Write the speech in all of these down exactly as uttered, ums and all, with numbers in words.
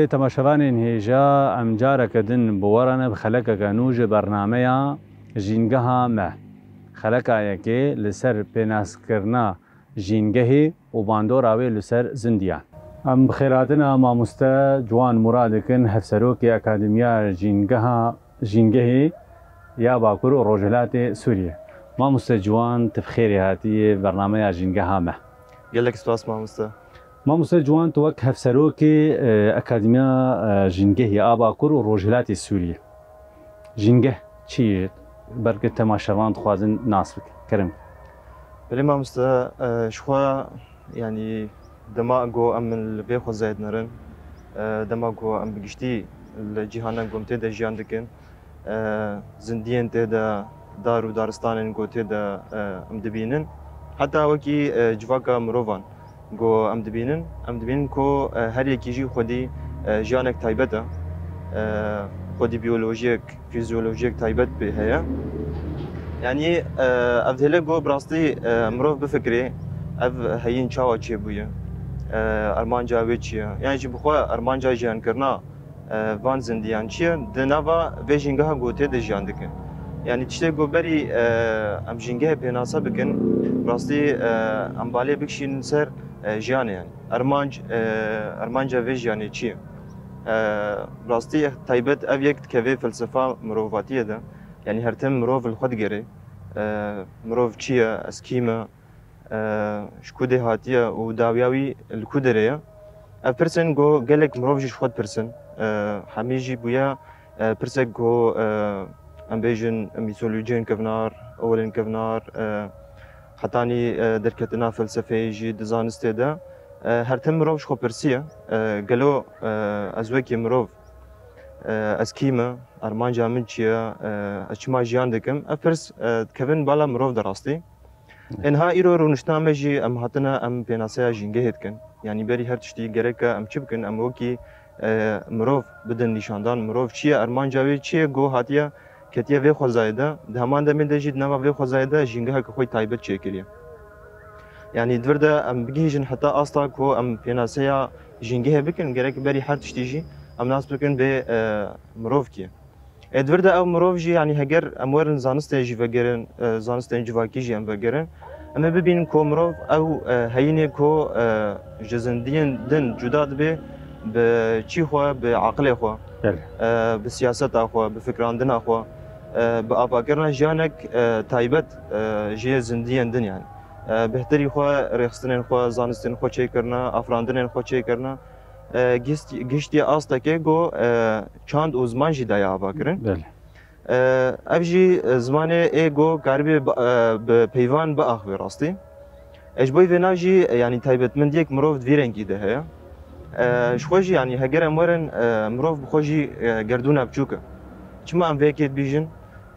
Temaşevanên hêja, em careke din bi we re ne bi xelekeke nû ji bernameya Jîngeha me. Xeleka yekê li ser pênaskirina jîngehê û bandora wê li ser zindiyan. Em bi xêrhatina mamoste Ciwan Murad dikin, hevserokê Akademiya Jîngeha, Jîngehê ya Bakur û Rojhilatê Sûriyê. Mamoste Ciwan, tu bi xêrê hatiyê bernameya Jîngeha me. Gelek spas mamoste. Mamoste Ciwan, tu wek hevserokê, e, Akademiya, e, Jîngehê a Bakur û Rojhilatê Sûriyê. Jîngeh çi ye? Belkî temaşevan dixwazin nas bikin. Kerem. Belê mamoste, e, ji xwe, yanî dema ku em li vê xwezayê dinerin, e, dema ku em bi giştî li cîhana ku em tê de jiyan dikin, e, zindiyên tê de, dar û daristanên ku tê de, e, em dibînin, heta wekî, e, civaka mirovan ku em dibînin, em dibînin ku, e, her yekî jî xwedî, e, jiyanek taybet e. E, xwedî biyolojiyek, fizyolojiyek taybet pê heye. Yanî, e, ev dihêle ku bi rastî, e, mirov bifikirê, ev heyîn çawa çêbûye? E, armanca wê çi ye? Yan jî bi xwe armanca jiyankirina, e, van zindiyan çi ye? Di nava vê jîngeha ku tê de jiyan dikin. Yanî tiştê ku berî, e, em jîngehê pênase bikin, rastî, e, em balê bikişînin ser, e, jiyanê yanî. Armanc, e, armanca vê jiyanê çi ye? E, rastî taybet ev yek dikeve felsefa mirovatiyê de. Yanî her tim mirov li xwe digerê. E, mirov çi ye? Ez kî me? E, ji ku dê hatiye û dawiya wî li ku derê ye? Ev pirsên ku gelek mirov jî ji xwe dipirsin. E, hemî jî bûye, e, pirsek ku, e, em bêjin mîtolojiyên kevnar, ewilên kevnar, e, hetanî, e, derketina felsefeyê jî di zanistê de. E, her tim mirov ji xwe pirsiye, e, gelo, e, ez wekî mirov, e, ez kî me, armanca min çi ye, e, ez çima jiyan dikim? Ev pirs, e, dikevin bala mirov de rastî. Ê niha îro rûniştina me jî em hatine, em pênaseya jîngehê dikin. Yanî berî her tiştî gereke em çi bikin, em wekî, e, mirov bidin nîşandan. Mirov çi ye, armanca wê çi ye, ku hatiye ketiye vê xwezayê de. Di heman demê de jî di nava vê xwezayê de jîngeheke xwe taybet çêkiriye. Yanî di vir de em bigihîjin heta asta ku em pênaseya jîngehê bikin, gerek berî her tiştî jî em nas bikin vê, e, mirov kî ye. Ê di vir de ew mirov jî, yanî heger em werin zanistê jî vegerin, e, zanistên civakî jî em vegerin, em ê bibînin ku mirov ew, e, heyînê ku, e, ji zindiyên din cuda dibe, bi çî xwe, bi aqilê xwe, Belê. e, bi siyaseta xwe, bi fikrandina xwe, e, bi avakirina jiyanek, e, taybet, e, ji yê zindiyên din yanî. E, bihtirî xwe, rêxistinên xwe, zanistên xwe çêkirine, afirandinên xwe çêkirine. E, gist-, giştiye astekê ku, e, çand û ziman jî daye avakirin. Belê. E, ev jî, e, zimanê ê ku karibê bi, e, bi peyvan biaxive rastî. E, ji bo vêna jî, e, yanî taybetmendiyek mirov di vî rengî de heye. E, ji xwe jî, yanî heger em werin, e, mirov bi xwe jî, e, gerdûna biçûk e. Çima em vê yekê dibîjin?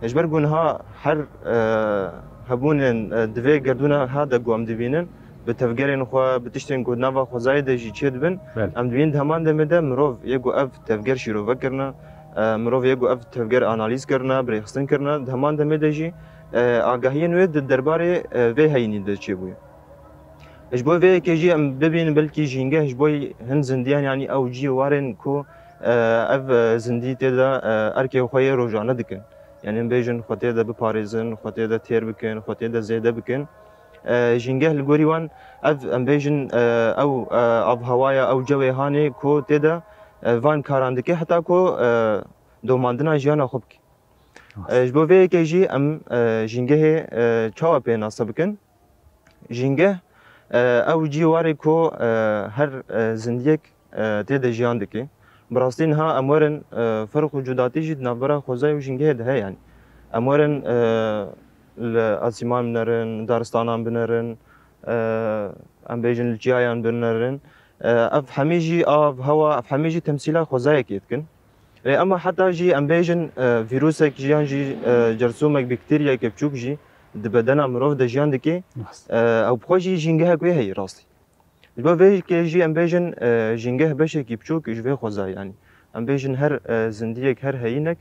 E, ji ber ku niha her, e, hebûnên, e, di vê gerdûna ha de ku em dibînin, bi tevgerên xwe, bi tiştên ku di nava xwezayê de jî çêdibin, Belê. em dibînin di heman demê de mirov yê ku ev tevger şîrove kirine, e, mirov yê ku ev tevger analîz kirine, birêxistin kirine, di heman demê de jî, e, agahiyên wê di derbarê, e, vê heyînî de çêbûye. Ji bo vê yekê jî em bibînin belkî jîngeh ji bo hin zindiyan, yanî ew cî warên ku, e, ev, e, zindî tê de, e, erkê xwe yê rojane dikin. Yanî em bêjin xwe tê de biparêzin, xwe tê de têr bikin, xwe tê de zêde bikin. E, jîngeh li gorî wan ev, em bêjin, e, ew, e, avhewaya, ew cewê hanê ku tê de, e, van karan dike heta ku, e, domandina jiyana xwe bike. Rast. E, ji bo vê yekê jî em, e, jîngehê, e, çawa pê nase bikin? Jîngeh, e, ew cî warê ku, e, her, e, zindiyek, e, tê de jiyan dike. Bi rastî niha em werin, e, ferq û cudatî jî di navbera xwezayê û jîngehê de heye yanî. Em werin, e, li asîman binerin, daristanan binerin, e, em bêjin li çiyayan binerin. E, ev hemî jî av, hewa, ev hemî jî temsîla xwezayekê dikin. Lê ema heta jî em bêjin, e, vîrusek jî yan jî, e, cersûmek, bakteriyeke biçûk jî di bedena mirov de jiyan dike, Rast. e, ew bi xwe jî jîngehek wê heye rastî. Ji bo vê yekê jî em bêjin, e, jîngeh beşekî biçûk ji vê xwezayê, yanî em bêjin her, e, zindiyek, her heyînek,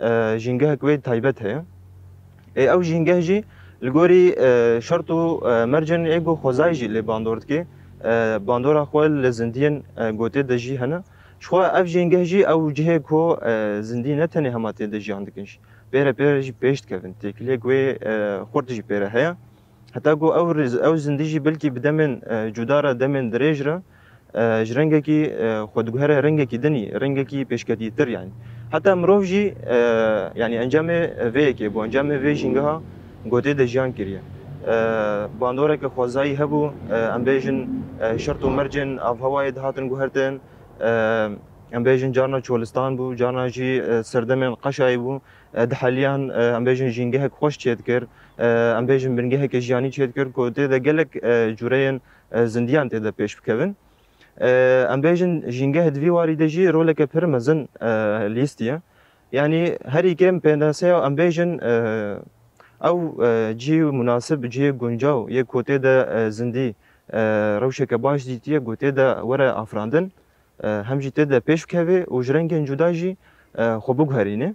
e, jîngehek wê taybet heye. Ê ew jîngeh jî li gorî, e, şert û, e, mercên ê ku xwezayê jî lê bandor dike, e, bandora xwe li zindiyên, e, gotê de jî hene. Ji xwe ev jîngeh jî ew cihê ku, e, zindî ne tenê hema tê de jiyan dikin jî. Pê re pê re jî pêş dikevin. Têkiliyek wê, e, xurt jî pê re heye. Heta ku ew riz-, ew zindî jî belkî bi demên, e, cuda re, demên dirêj re, e, ji rengekî, e, xwe diguhere rengekî din î, rengekî pêşketîtir yanî. Heta mirov jî, e, yanî encamê vê yekê bû, encamê vê jîngeha gotê de jiyan kiriye. E, bandoreke xwezayî hebû, e, em bêjin, e, şert û mercên avhewayê dihatin guhertin, e, em bêjin carna çolistan bû, carna jî, e, serdemên qeşayî bû, e, diheliyan, e, em bêjin jîngehek xweş çêdikir, e, em bêjin bingeheke jiyanî çêdikir ku tê de gelek, e, cûreyên, e, zindiyan tê de pêş bikevin. E, em bêjin jîngeh di vî warî de jî roleke pir mezin, e, lîstiye. Yanî herî kêm pênaseya em bêjin, e, ew, e, cihê munasib, cihê guncaw yê ku tê de, e, zindî, e, rewşeke baş dîtiye ku tê de were afirandin, e, hem jî tê de pêş bikeve û ji rengên cuda jî, e, xwe biguherîne.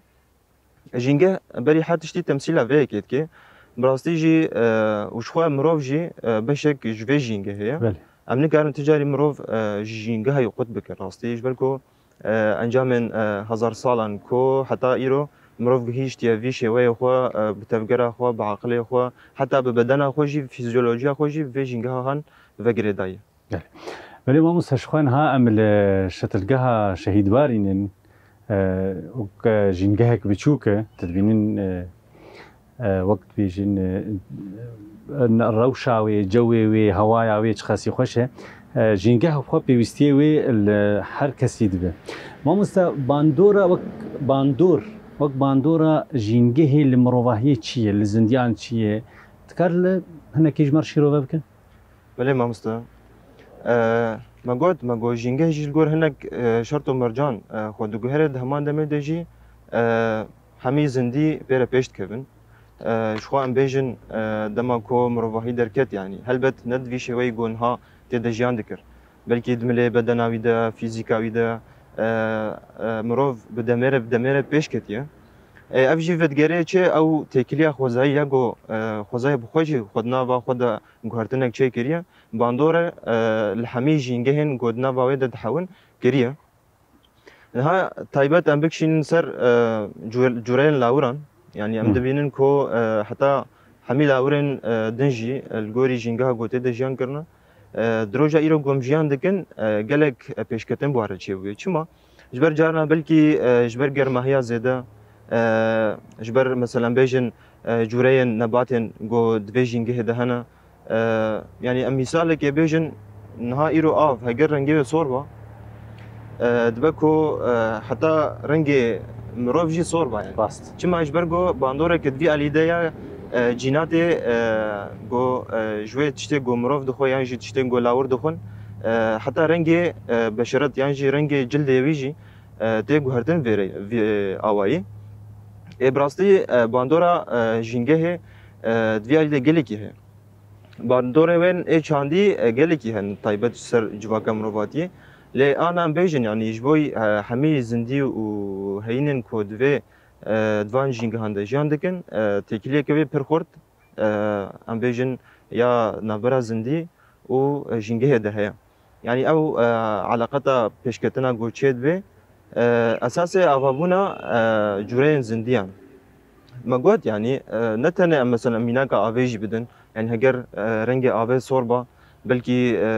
Jîngeh berî her tiştî temsîla vê yekê dike. Bi rastî jî, e, û ji xwe mirov jî, e, beşek ji vê jîngehê ye. Belê. Em nikarin ti carî mirov, e, ji jîngehê qut bike rastî. Ji ber ku, e, encamên, e, hezar salan ku heta îro mirov gihîştiye vî şêweyê xwe, e, bi tevgera xwe, bi aqilê xwe, heta bi bedena xwe jî, fizyolojiya xwe jî vê jîngeha han ve girêdayî. Belê. Belê mamoste, ji xwe niha em li şetilgeha Şehîd Warîn in, e, wek, e, jîngehek biçûk e, tu dibînin, e, e, wek dibêjin, e, e, rewşa wê, cewê wê, hewaya wê çiqasî xweş e. E, jîngeh xwe pêwîstiyê wê li her kesî dibe. Mamoste, bandora wek bandor, wek bandora jîngehê li mirovahiyê çi ye, li zindiyan çi ye? Dikar li hinekî ji me re şîrove bikin? Belê mamoste. E, me got, me got jîngeh jî li gor hinek, e, şert û mercan, e, xwe diguhere, di heman demê de jî, e, hemî zindî pê re pêş dikevin. E, ji xwe em bêjin, e, dema ku mirovahî derket, yanî helbet ne di vî şêweyî ku niha tê de jiyan dikir. Belkî di milê bedena wî de, fîzîka wî de, e, e, mirov bi demê re, bi demê re pêş ketiye. E, ev jî vedigere çi ew têkiliya xwezayî ya ku, e, xwezayê bi xwe jî xwe di nava xwe de guhertinek çêkiriye. Bandor e, e, li hemî jîngehên ku di nava wê de dihewin kiriye. Niha taybet em bikişînin ser, e, cû-, cûreyên lawiran. Yanî em Hmm. dibînin ku, e, heta hemî lawirên, e, din jî, e, li gorî jîngeha gotê de jiyan kirine. E, di roja îro ku em jiyan dikin, e, gelek, e, pêşketin bi wan re çêbûye. Çima? Ji ber carna belkî, e, ji ber germahiya zêde, e, ji ber, mesela, em bêjin, e, cûreyên nebatên ku di vê jîngehê de hene. E, yanî em mîsalekê bêjin, niha îro av, heger rengê wê sor ba, e, dibe ku, e, heta rengê mirov jî sor ba, yanî. Rast. Çima? Ji ber ku bandoreke di vî alî de ya, e, cînatê, e, ku, e, ji wê tiştê ku mirov dixwe yan jî tiştên ku lawir dixwin, e, heta rengê, e, beşeret yan jî rengê cildê wî jî, e, tê guhertin vê re-, vê awayî. Ê, bi rastî, e, bandora, e, jîngehê, e, di vî alî de gelekî heye. Bandorê wên ê çandî, e, gelekî hene taybet ji ser civaka mirovatiyê. Lê ana em bêjin, yanî ji bo, e, hemî zindî û heyînên ku divê, e, di van jîngehan de jiyan dikin, e, têkiliyeke wê pir xurt, e, em bêjin ya navbera zindî û, e, jîngehê de heye. Yanî ew, e, eleqeta pêşketina ku çêdibe, e, esasê avabûna, e, cûreyên zindiyan. Me got, yanî, e, ne tenê em, mesela, mînaka avê jî bidin. Yanî heger, e, rengê avê sor ba, belkî, e,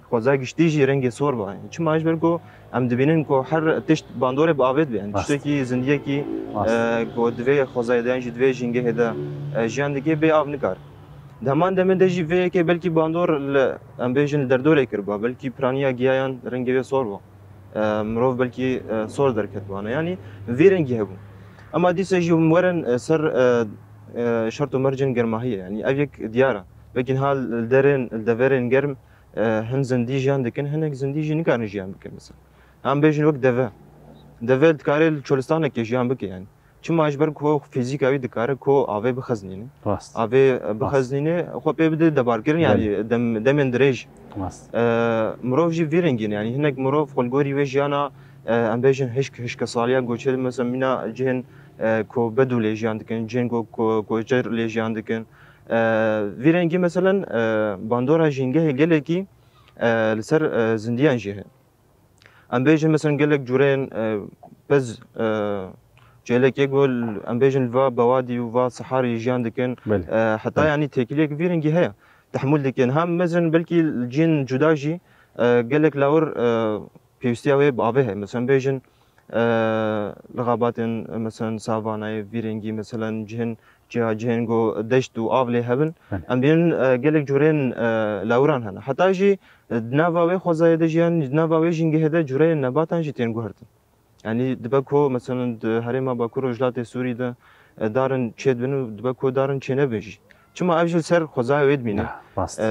xweza giştî jî rengê sor ba. Çima? Ji ber ku em dibînin ku her tişt bandorê bi avê dibe. Yanî Rast. tiştekî, zindiyekî, Rast. e, ku divê xwezayê de yan jî divê jîngehê de, e, jiyan dike, bê av nikar. Di heman demê de jî vê yekê belkî bandor li, em bêjin, li derdorê kiriba, belkî piraniya giyayan rengê wê sor ba. E, mirov belkî, e, sor derketibane. Yanî vî rengî hebû. Ema dîsa jî hûn werin, e, ser, e, e, şert û mercên germahiyê. Yanî ev yek diyar e. Belkî niha li derên, li deverên germ, e, hin zindî jiyan dikin, hinek zindî jî nikarin jiyan bikin mesela. Em bêjin wek deve. Deve dikare li çolistanekê jiyan bike yanî. Çima? Ji ber ku fîzîka wî dikare ku avê bixezinîne. Rast. Avê, e, Rast. bixezinîne, xwe pê bide debarkirin, yanî Belê. dem-, demên dirêj. Rast. E, mirov jî vî rengî ne. Yanî hinek mirov xwe li gorî wê jiyana, e, em bêjin hişk, hişkesaliya goçê, mesela mîna cihên, e, ku bedû lê jiyan dikin, cihên ku, ku, koçer lê jiyan dikin. E, vî rengî, meselen, e, bandora jîngehê gelekî, e, li ser, e, zindiyan jî heye. Em bêjin, mesela, gelek cureyên, e, pez, e, cêlekê ku, em bêjin, va bewadî û va siharî jiyan dikin. Belê. E, heta, belê, yanî têkiliyek vî rengî heye. Tehmûl dikin. Hem, mesela, belkî cihên cuda jî, e, gelek lawir, e, pêwîstiya wê bi avê heye. Mesela, em bêjin, e, li xebatên, e, mesela, savanayê vî rengî, mesela, cihên, ciha cihên ku deşt û av lê hebin. Belê. Em dînin, e, gelek cureyên, e, lawiran hene. Heta jî, e, di nava wê xwezayê de jiyan, di nava wê jîngehê de cureyên nebatan jî tên guhertin. Yanî dibe ku, mesela, di herêma Bakur Rojhilatê Sûrî de, e, darin çêdibin û dibe ku darin çênebin jî. Çima ev jî li ser xwezaya wê dimîne? Ya, rast. E,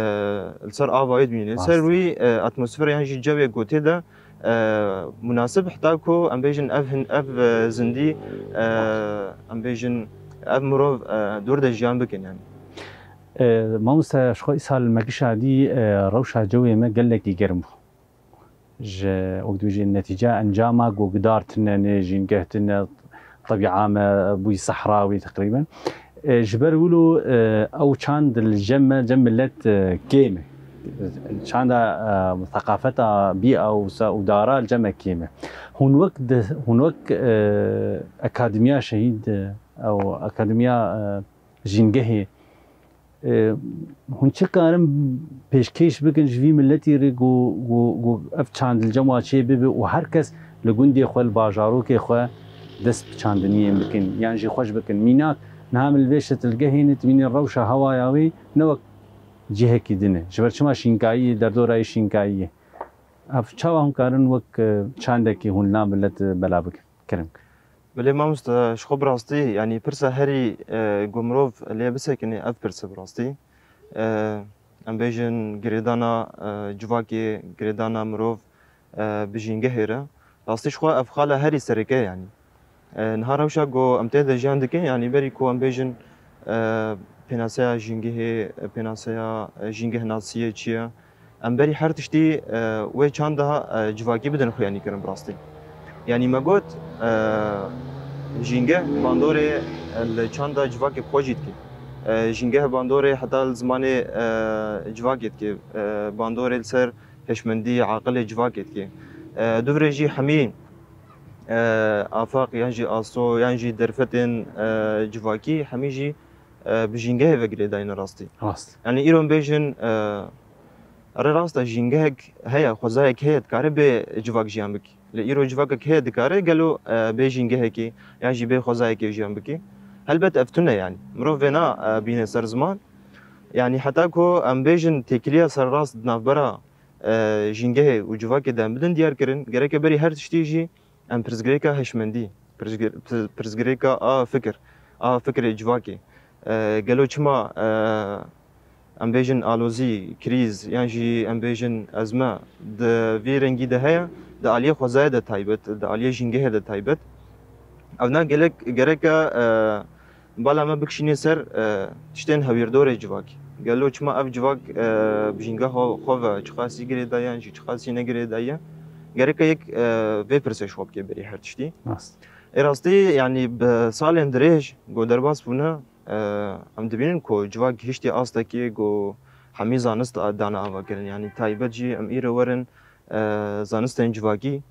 li ser ava wê dimîne. Li ser, rast, wî, e, atmosfer yan jî cewê ku tê de, e, munasib, heta ku em bêjin ev hin-, ev, e, zindî, e, em bêjin ev mirov, e, dûr de jiyan bikin yani. E, mamoste, ji xwe îsal me gişa dî, e, rewşa cewê me gelekî germ bû. Ji, wek dibêjin, netîca encama ku dar tune ne, jîngeh tune, tebîa me bûyî sehrawî teqrîben. E, ji ber wilo, e, ew çand li cem me, cem milet, e, kêm e. Çanda, e, seqafeta bîa û sa-, û dara li cem me kêm e. Hûn wek di, hûn wek, e, Akademiya Şehîd, e, ew Akademiya, e, Jîngehê, e, hûn çi karin pêşkêş bikin ji vî miletî re ku, ku, ku ev çand li cem wa çê bibe û her kes li gundê xwe, li bajarokê xwe dest bi çandiniyên bikin, yan jî xweş bikin? Mînak, niha min li vê şetilgehê ne, dibînin rewşa hewaya wê ne wek cihekî din e. Ji ber çima şînkayî ye, derdora wê şînkayî ye. Ev çawa hûn karin wek, e, çandekî hûn li nav milet, e, bela bikin? Kerem. Belê mamoste, ji xwe bi rastî, yanî pirsa herî, e, ku mirov lê bisekine, ev pirs e bi rastî. E, em bêjin girêdana, e, civakê, girêdana mirov, e, bi jîngehê re. Rastî ji xwe ev xala herî sereke ye yanî. E, niha rewşa ku em tê de jiyan dikin, yanî berî ku em bêjin, e, pênaseya jîngehê, e, pênaseya, e, jîngehnasiyê çi ye? Em berî her tiştî, e, wê çanda, e, civakî bidin xuyanîkirin bi rastî. Yanî me got, e, jîngeh bandorê, e, li çanda civakê bi xwe jî dike. E, jîngeh bandorê heta li zimanê, e, civakê dike. E, bandorê li ser hişmendî, aqilê civakê dike. E, duvirê jî hemî, e, afaq yan jî aso yan jî derfetên, e, civakî hemî jî, e, bi jîngehê ve girêdayî ne rastî. Rast. Yanî îro em bêjin, e, erê rast e, jîngehek heye, xwezayek heye, dikare bê civak jiyan bike. Lê îro civakek heye dikare gelo, e, bê jîngehekê yan jî bê xwezayekê jiyan bike? Helbet ev tune yanî. Mirov vêna, e, bîne ser ziman. Yanî heta ku em bêjin têkiliya serrast di navbera, e, jîngehê û civakê de em bidin diyar kirin, gereke berî her tiştî jî em pirsgirêka hişmendî, pirsgir-, pir-, pirsgirêka a fikir, a fikirê civakê, e, gelo çima, e, em bêjin alozî, krîz, yan jî em bêjin ezme di vî rengî de heye, di aliyê xwezayê de taybet, di aliyê jîngehê de taybet. Ev ne gelek, gereke, e, bala me bikişînê ser, e, tiştên hewîrdorê civakî. Gelo çima ev civak, e, bi jîngeha xwe ve çiqasî girêdaye yan jî çiqasî negirêdaye? Gereke yek, e, vê pirsê ji xwe bike berî her tiştî. Rast. Ê rastî, yanî bi salên dirêj ku derbas bûne, e, em dibînin ku civak gihiştî astekê ku hemî zanist a-, dane avakirin. Yanî taybet jî em îro werin, e, zanistên civakî.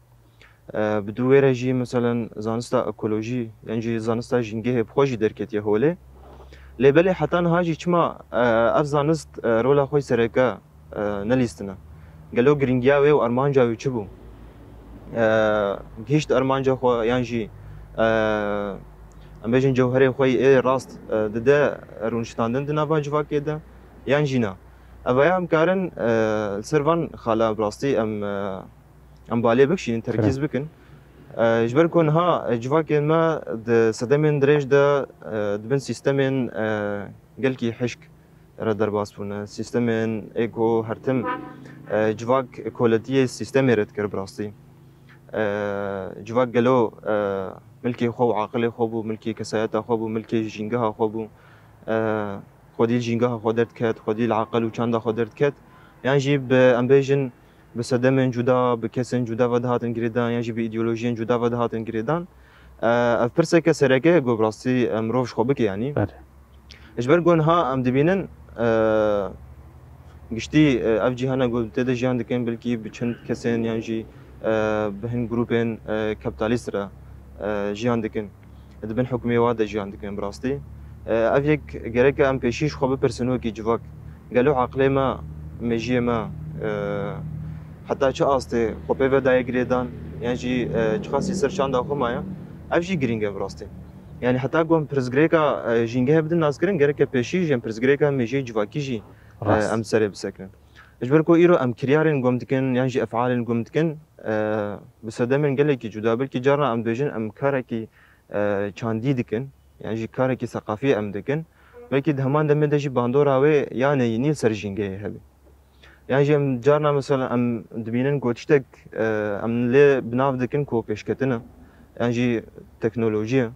E, bi dû wê re jî, meselen, zanista ekolojî, yan jî zanista jîngehê bi xwe jî derketiye holê. Lê belê heta niha jî çima, e, ev zanist, e, rola xwe sereke, e, nelîstine? Gelo girîngiya wê û armanca wê çi bû? E, gihişt armanca xwe yan jî, e, em bêjin cewherê xwe yê rast, e, dide rûniştandin di nava civakê de yan jî na? Evaya em karin, e, li ser van xala bi rastî em, e, em balê bikişînin, terkîz bikin. E, ji ber ku niha, e, civakên me di sedemên dirêj de, e, di bin sîstemên, e, gelkî hişk re derbas bûne. Sîstemên ê ku her tim, e, civak koletiyê sîstemê re dikir bi rastî. E, civak gelo, e, milkê xwe û aqilê xwe bû, milkê kesayeta xwe bû, milkê jîngeha xwe bû. E, xwedî li jîngeha xwe derdiket, xwedî li aqil û çanda xwe derdiket. Yan jî bi, em bêjin, bi sedemên cuda, bi kesên cuda ve dihatin girêdan, yan jî bi îdeolojiyên cuda ve dihatin girêdan. E, ev pirseke sereke ye ku bi rastî, e, mirov ji xwe bike, yanî. Belê. Ji ber ku niha em dibînin, e, giştî, e, ev cîhana ku tê de jiyan dikin, belkî bi çend kesên yan jî, e, bi hin grûpên, e, kapîtalîst re, e, jiyan dikin. Di bin hukmê wa de jiyan dikin bi rastî. E, ev yek gereke em pêşî ji xwe bipirsin wekî civak. Gelo aqilê me, mejiyê me, e, heta çi astê xwe pê ve daye girêdan, yan jî, e, çiqasî ser çanda xwe maye, ev jî girîng e bi rastî. Yanî heta ku em pirsgirêka, e, jîngehê bidin naskirin, gereke pêşî jî em pirsgirêka mejiyê civakî jî, e, Rast. em serê bisekinin. Ji ber ku îro em kiryarên gom dikin, yan jî efalên gom dikin, e, bi sedemên gelekî cuda, belkî carna em dibêjin em karekî, e, çandî dikin, yan jî karekî seqafî em dikin. Belkî di heman demê de jî bandora wê ya neyînî li ser jîngehê hebe. Yan jî em carna mesela em dibînin ku tiştek, e, em lê bi nav dikin ku pêşketin e, yan jî teknolojî ye.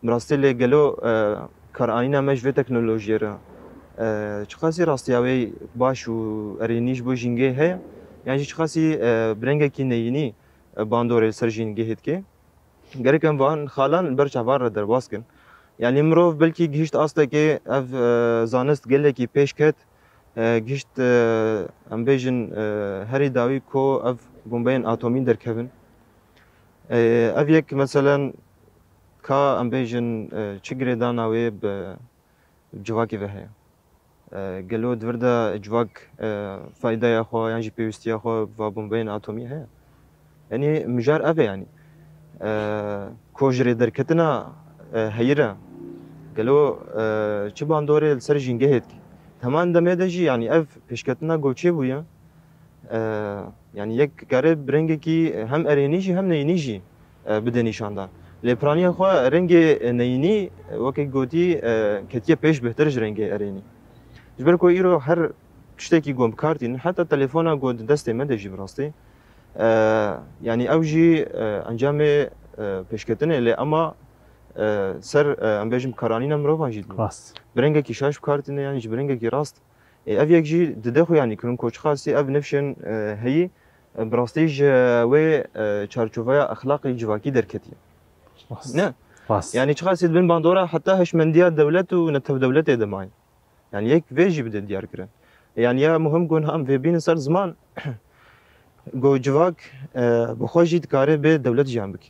Bi rastî lê gelo, e, karanîna me ji vê teknolojiyê re, e, çiqasî rastiya wê baş û erênî ji bo jîngehê heye? Yan jî çiqasî, e, bi rengekî neyînî, e, bandorê li ser jîngehê dike? Gerek em van xalan li ber çavan re derbas kin. Yanî mirov belkî gihişt astekê ev, e, zanist gelekî pêş ket, e, gihişt, e, em bêjin, e, herî dawî ku ev bombeyên atomî derkevin. E, ev yek meselen ka em bêjin, e, çi girêdana wê bi civakê ve heye? E, gelo di vir de civak, e, faydeya xwe yan jî pêwîstiya xwe va bombeyên atomî heye? Yanî mijar ev e yanî. E, ku ji rêderketina, e, heyî re gelo, e, çi bandorê li ser jîngehê dike? Di heman demê de jî yanî ev pêşketina goçê bûye. E, yanî yek kare bi rengekî hem erênî jî hem neyînî jî, e, bide nîşandan. Lê piraniya xwe rengê neyînî, e, wekî gotî, e, ketiye pêş bêhtir ji rengê erênî. Ji ber ku îro her tiştekî ku em bi kar tînin, heta telefona ku di destê me de jî bi rastî, e, yanî ew jî, e, encamê, e, pêşketinê lê ema, e, ser, e, em bêjin karanîna mirovan jî dibin. Rast. Bi rengekî şaş bi kar tîne yan jî bi rengekî rast. Ê, ev yek jî dide xwe yanî kirin ku çiqasî ev nifşên, e, heyî, e, bi rastî ji wê, e, çarçoveya exlaqê civakî derketiye. Rast. Ne? Rast. Yanî çiqasî di bin bandora heta hişmendiya dewlet û netew dewletê de mayî. Yanî yek vê jî bide diyar kirin. Yanî ya muhim ku niha em vê bînin ser ziman, ku civak, e, bi xwe jî dikare bê dewlet jiyan bike.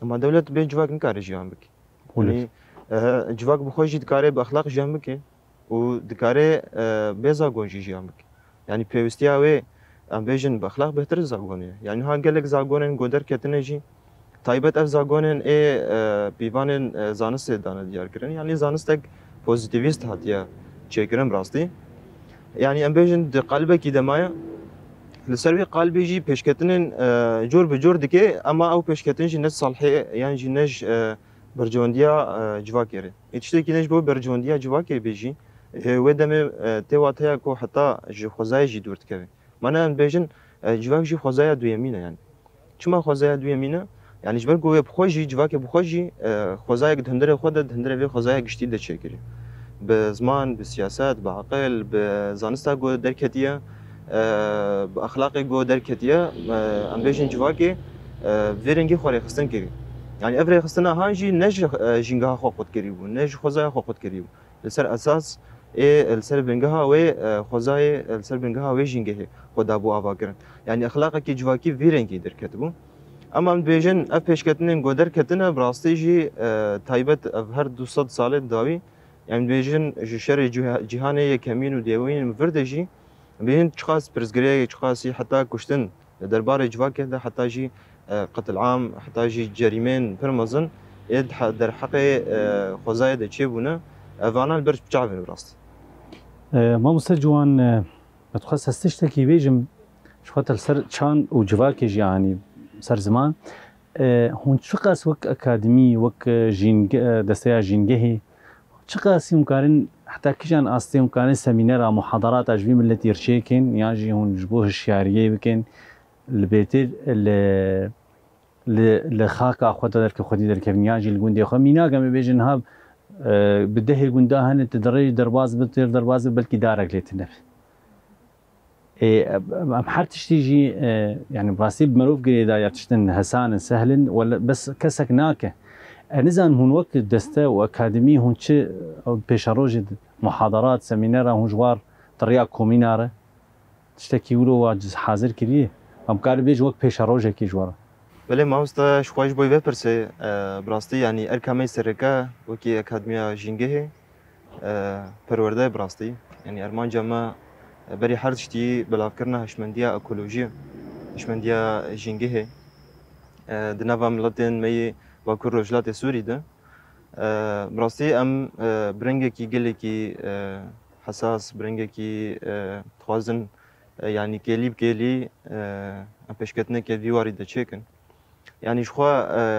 Ema dewlet bê civak nikare jiyan bike. Olê. Yanî, e, civak bi xwe jî dikare bi exlaq jiyan bike û dikare, e, bê zagon jî jiyan bike. Yanî pêwîstiya wê, em bêjin, bi exlaq bêhtir zagon e. Yanî ha gelek zagonên ku derketine jî, taybet ev zagonên ê, e, pîvanên, e, zanistê dane diyar kirin. Yanî zanistek pozîtîvîst hatiye çêkirin bi rastî. Yanî em bêjin di qalibekî de maye. Li ser wê qalibê jî pêşketinên, e, cor bi cor dike, ema ew pêşketin jî ne ji salihê yan jî ne ji, e, berjewendiya, e, civakê re. Ê tiştekî ne ji bo berjewendiya civakê bê jî, e, wê demê, e, tê wateya ku heta ji xwezayê jî dûr dikeve. Mana em bêjin, e, civak jî xwezaya duyemîn e yanî. Çima xwezaya duyemîn e? Yanî ji ber ku wê bi xwe jî, civakê bi xwe jî, e, xwezayek di hundirê xwe de, di hundirê vê xwezaya giştî de çêkiriye. Bi ziman, bi siyaset, bi aqil, bi zanista ku derketiye, e, bi exlaqê ku derketiye, e, em bêjin civakê, e, vê rengî xwe rêxistin kiriye. Yanî ev rêxistina han jî ne ji, e, jîngeha xwe qut kirîbû, ne ji xwezaya xwe qut kirîbû. Li ser esas ê, li ser bingeha wê, e, xwezayê, li ser bingeha wê jîngehê xwe dabû avakirin. Yanî exlaqekî civakî vî rengî derketibû. Ema em dibêjin ev pêşketinên ku derketine bi rastî jî, e, taybet ev her du sed salê dawî, em dibêjin ji şerê cih-, cîhanê yekemîn û duyemîn vir de jî, em dibêjin çiqas pirsgirêk, çiqasî heta kuştin li derbarê civakê de heta jî, e, qetilam, heta jî cerîmeyên pir mezin ê di he-, derheqê, e, xwezayê de çêbûne, evana li ber çavê min bi rastî. E, Mamoste Ciwan, e, ez dixwest ez tiştekî bêjim, ji xwe te li ser çand û civakê jî anî ser ziman. E, hûn çiqas wek akademî, wek, e, jînge-, e, desteya jîngehê, çiqasî hûn karin, heta kîjan astê hûn karin semînera, muhadarata ji vî miletî re çêkin, yan jî hûn ji bo hişyariyê bikin, li bêtir li, li, li xaka xwe de derke xwedî derkevin, yan jî li gundê xwe. Mînak em ê bêjin niha, e, bi dehê gunda hene, tu dirê derbaz bi, têr derbaz bi, belkî darek lê tune be. Ê, em, em her tiştî jî, e, yanî bi rastî bi mirov girêdayî ya tiştin hesan in, sehl in, wele bes kesek nake. E, nizanim hûn wek deste û akademî hûn çi, e, pêşerojê di, muhadarat, semînera hûn ji war di riya komîna re tiştekî wilo wa hazir kiriye? Em karî bêjin wek pêşerojekî ji we re. Belê mamoste, ji xwe ji bo vê pirsê, e, bi rastî, yanî erka me sereke wekî Akademiya Jîngehê, e, perwerde bi rastî. Yanî armanca me, e, berî her tiştî belavkirina hişmendiya ekolojiyê, hişmendiya jîngehê, e, di nava miletên me yê Bakur Rojhilatê Sûrî de. E, bi rastî em, e, bi rengekî gelekî, e, hesas, bi rengekî, e, dixwazin, e, yanî kêlî bi kêlî, e, em pêşketineke vî warî de çêkin. Yanî ji xwe,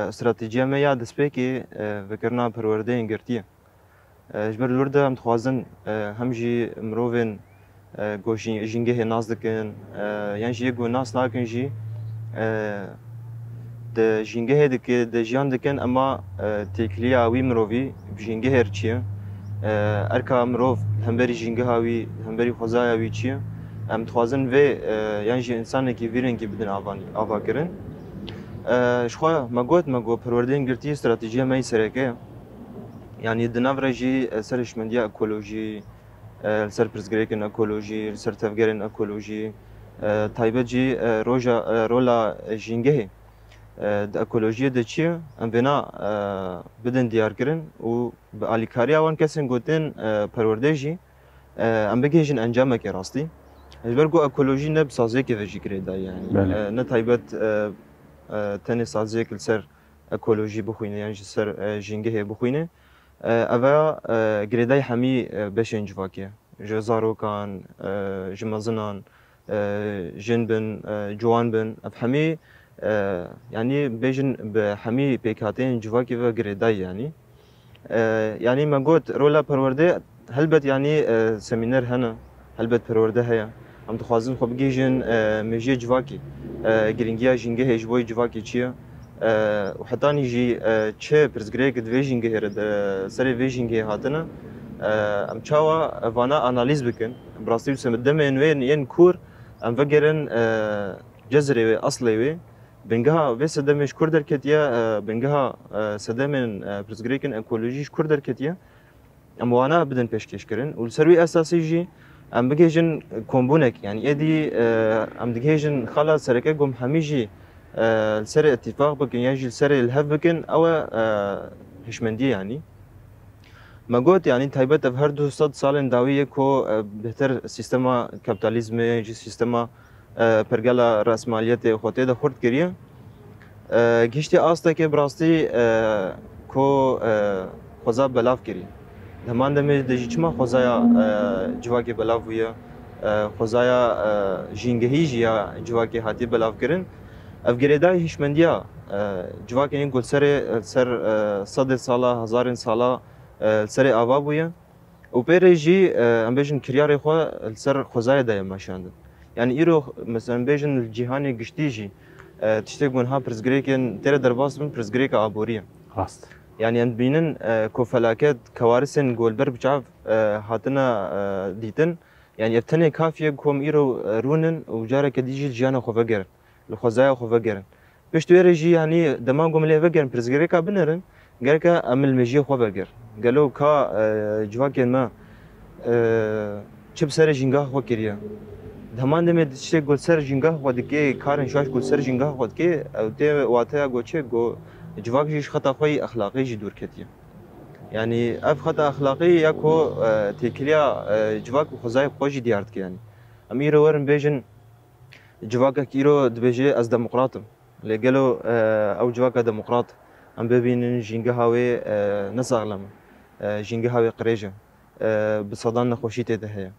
e, stratejiya me ya destpêkê, e, vekirina perwerdeyên girtî ye. E, ji ber li wir de em dixwazin, e, hem jî mirovên, e, ku jî-, jîngehê nas dikin, e, yan jî yê ku nas nakin jî, e, di jîngehê dike, di jiyan dikin, ema, e, têkiliya wî mirovî bi jîngehê re çi ye? E, erka mirov li hemberî jîngeha wî, li hemberî xwezaya wî çi ye? Em dixwazin vê, e, yan jî însanekî vî rengî bidin avanî-, avakirin. E, ji xwe me got, me got perwerdeyên girtî stratejiya me yê sereke ye. Yanî di nav re jî, e, ser hişmendiya ekolojî, e, li ser pirsgirêkên ekolojî, li ser tevgerên ekolojî, e, taybet jî, e, roja, e, rola jîngehê, e, di ekolojiyê de çi ye? Em vêna, e, bidin diyarkirin û bi alîkariya wan kesên ku tên, e, perwerde jî, e, em bigihêjin encamekê rastî. Ji ber ku ekolojî ne bi saziyekê ve jî girêdayî, yanî, Belê. e, ne taybet, e, e, tenê saziyek li ser ekolojî bixwîne yan ji ser, e, jîngehê bixwîne. E, ev e, e, girêdayî hemî, e, beşên civakê ye. Ji zarokan, e, ji mezinan, e, jin bin, e, ciwan bin. Ev hemî, e, yanî bêjin bi hemî pêkhateyên civakê ve girêdayî yanî. E, yanî me got rola perwerdê helbet yanî, e, semîner hene, helbet perwerde heye. Em dixwazin xwe bigihîjin, e, mejiyê civakê, e, girîngiya jîngehê ji bo yê civakê çi ye? E, û hetanî jî, e, çi pirsgirêk di vê jîngehê re, di serê vê jîngehê hatine, e, em çawa vana analîz bikin? Bi rastî wisa demên wê yên kûr em vegerin, e, cezirê wê, eslê wê. Bingeha vê sedemê ji kur derketiye, e, bingeha, e, sedemên, e, pirsgirêkên ekolojî ji kur derketiye? Em wana bidin pêşkêşkirin û li ser wî esasî jî em bigihêjin kombûnek, yanî êdî, e, em digihêjin xala sereke ku em hemî jî, e, li serê îtîfaq bikin yan jî li serê li hev bikin, ew e, e, hişmendiyê yanî. Me got, yanî taybet ev her du sed salên dawî ye ku, e, bêhtir sîstema kapîtalîzmê, jî sîstema, e, pergala rasmaliyetê xwe tê de xurt kiriye. E, gihiştiye astekê bi rastî, e, ku, e, xweza belav kiriye. Di heman demê de jî çima xwezaya, e, civakê belav bûye, e, xwezaya, e, jîngehî jî ya civakê hatiye belavkirin. Ev girêdayî hişmendiya, e, civakên ku li serê, li ser, e, sedê sala, hezarên sala, e, li serê ava bûye. Û pê re jî, e, em bêjin kiryarê xwe li ser xwezayê de ye meşandin. Yanî îro, mesela, em bêjin li cîhanê giştî jî, e, tiştê ku niha pirsgirêkên tê re derbas bin, pirsgirêka aborî ye. Rast. Yanî em dibînin, e, ku felaket, kewarisên ku li ber bi çav, e, hatine, e, dîtin. Yanî ev tenê kafî ye ku em îro, e, rûnin û careke dî jî li jiyana xwe vegerin, li xwezaya xwe vegerin. Pişt wê re jî, yanî dema ku em lê vegerin, pirsgirêka binêrin, gereke em li mejiyê xwe vegerin. Gelo ka, e, civakên me, e, çi bi serê jîngeha xwe kiriye? Di heman demê tiştê ku li ser jîngeha xwe dike, karên şaş ku li ser jîngeha xwe dike, ew tê wateya ku çi, ku civak jî ji xeta xwe yî exlaqî jî dûr ketiye. Yanî ev xeta exlaqî ya ku, e, têkiliya, e, civak û xwezayê xwe jî diyar dike yanî. Em îro werin bêjin, civakek îro dibêje ez demokrat im. Lê gelo, e, ew civaka demokrat em bibînin jîngeha wê, e, ne saxlem e. E, jîngeha wê qirêj e. E, bi sedan nexweşî tê de heye.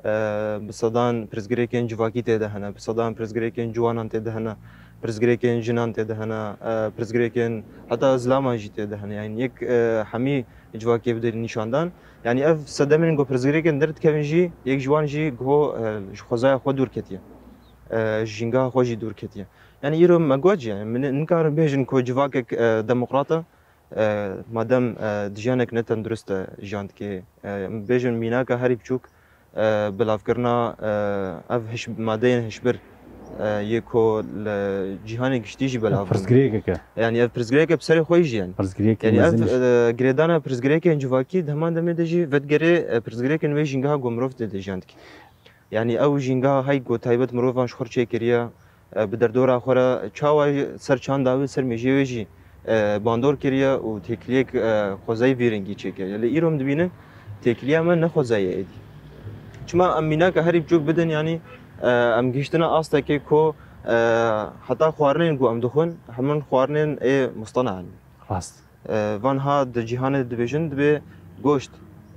E, bi sedan pirsgirêkên civakî tê de hene, bi sedan pirsgirêkên ciwanan tê de hene, pirsgirêkên jinan tê de hene, e, pirsgirêkên heta zilaman jî tê de hene. Yanî yek, e, hemî civakê bide nîşandan. Yanî ev sedemên ku pirsgirêkên derdikevin jî, yek ji wan jî ku, e, ji xwezaya xwe dûr ketiye. E, ji jîngeha xwe jî dûr ketiye. Yanî îro me got jî, yanî min nikarin bêjin ku civakek, e, demokrat e, e, madem, e, di jiyanek ne tendurist de jiyan dike. E, em bêjin mînaka herî biçûk, e, belavkirina, e, ev hiş-, madeyên hişbir, e, yê ku li cîhanê giştî jî belav bûn. Pirsgirêkek e. Yanî ev pirsgirêk e bi serê xwe jî yanî. Pirsgirêkê Yanî ev, mezin e, girêdana pirsgirêkên civakî di heman demê de jî vedigere, e, pirsgirêkên wê jîngeha ku mirov tê de jiyan dike. Yanî ew jîngeha hey ku taybet mirovan ji xwe çêkiriye, e, bi derdora xwe re çawa ser çanda wê, ser mêjê wê jî, e, bandor kiriye û têkiliyek, e, xwezayî vî rengî çêkiriye. Lê îro em dibînin têkiliya me ne xwezayî ye êdî. Çima em mînaka herî biçûk bidin, yanî, e, em gihiştine astekê ku, e, heta xwarinên ku em dixwin, hemin xwarinên ê mustena in. Rast. E, van ha di cîhanê dibêjin, dibê goşt.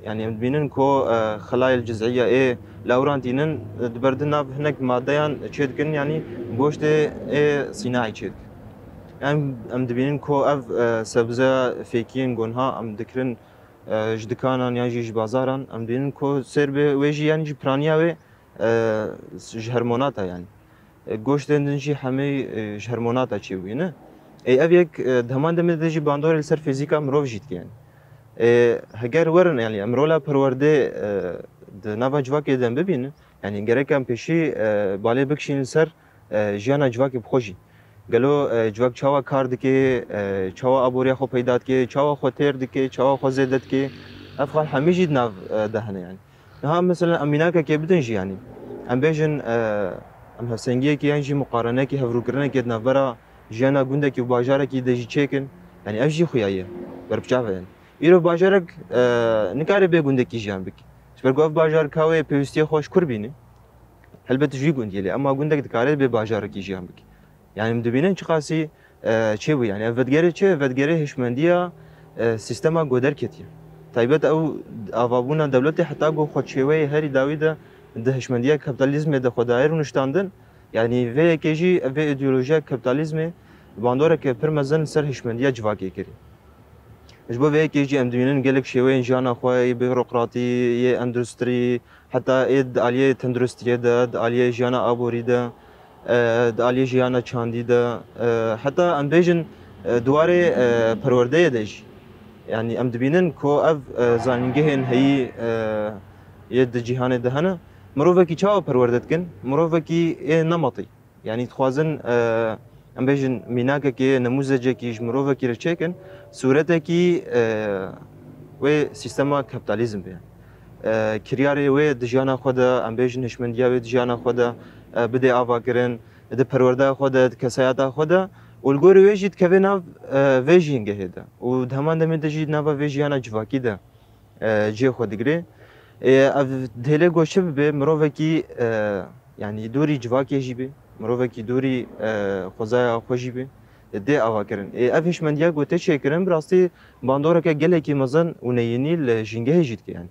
Yanî em dibînin ku, e, xelayê cizîya ê lawran tînin, e, di ber di nav hinek madeyan çê dikin, yanî goştê ê sînayî çê dikin. Em, em dibînin ku ev, e, sebze fêkiyên gonha em dikirin, e, ji dikanan yan jî ji bazaran, em dibînin ku sêr bi wê jî, yanî jî piraniya wê, e, ji hormonata, yanî. E, goştên din jî hemî, e, ji hormonata çêbûyî ne. Ê, ev yek, e, di heman demê de jî bandorê li ser fîzîka mirov jî dike, yanî. E, heger werin, yanî em rola perwerdê, e, di nava civakê de em bibînin, yanî gerek em pêşî, e, balê bikişînin ser, e, jiyana civakê bi xwe jî. Gelo, e, civak çawa kar dike, e, çawa aboriya xwe peyda dike, çawa xwe têr dike, çawa xwe zêde dike, ev xal hemî jî di nav, e, de hene, yanî. Niha mesela em mînakekê bidin jî, yanî em bêjin, e, em hevsengiyekê yan jî muqarenekê, hevrûkirinekê di navbera jiyana gundekî û bajarekî de jî çêkin, yanî ev jî xuya ye, berbiçav e, yanî. Îro bajarek, e, nikare bê gundekî jiyan bike. Ji ber ku ev bajarka wê pêwîstiyê xwe ji kur bîne. Helbet ji wî gundiyê lê, ema gundek dikare bê bajarekî jiyan bike. Yanî em dibînin çiqasî, e, çêbû. Yanî ev vedigere çi? Vedigere hişmendiya, e, sîstema ku derketiye. Taybet ew avabûna dewletê heta ku xwe çêweyê herî dawî de di hişmendiya kapitalizmê de xwe dayê rûniştandin. Yanî vê yekê jî vê îdeolojiya kapitalizmê bandoreke pir mezin li ser hişmendiya civakê kirî. Ji bo vê yekê jî em dibînin gelek şêweyên jiyana xwe yê bîrokratî, yê endustrî, heta ê di aliyê tenduristiyê de, di aliyê jiyana aborî de, e, di aliyê jiyana çandî de, e, heta em bêjin, e, di warê, e, perwerdeyê de jî. Yanî em dibînin ku ev, e, zanîngehên heyî, e, yê di cîhanê de hene, mirovekî çawa perwerde dikin? Mirovekî ê nemetî. Yanî dixwazin, e, em bêjin mînakekê, nemûzecekî ji mirovekî re çêkin, sûretekî, e, wê sîstema kapitalizm be. E, kiryarê wê di jiyana xwe de, em bêjin hişmendiya wê di jiyana xwe de, e, bidê avakirin, di perwerdeya xwe de, di kesayeta xwe de û li gorî wê jî dikeve nav, e, vê jîngehê de û di heman demê de jî di nava vê jiyana civakî de e, cihê xwe digire. E, ev dihêle ku çi bibe, mirovekî, e, yanî dûrî civakê jî be, mirovekî dûrî, e, xwezaya xwe jî be, e, dê avakirin. E, ev hişmendiya ku tê çêkirin, bi rastî bandoreke gelekî mezin û neyînî li jîngehê jî dike, yanî.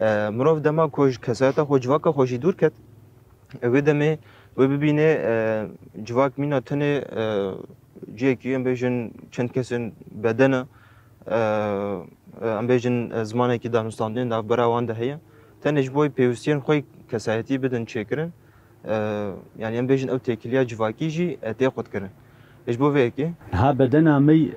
E, mirov dema ku ji kesayeta xwe, civaka xwe jî dûr ket, Ew ê demê wê bibîne, e, civak mîna tenê, e, cihekî, em bêjin, çend kesên beden e, e, em bêjin, e, zimanekî danûstandinê di navbera wan de heye. Tenê ji bo pêwîstiyên xwe kesayetî bidin çêkirin. E, yanî em bêjin ew têkiliya civakî jî, e, tê qutkirin. Ji bo vê yekê. Niha bedena me, e,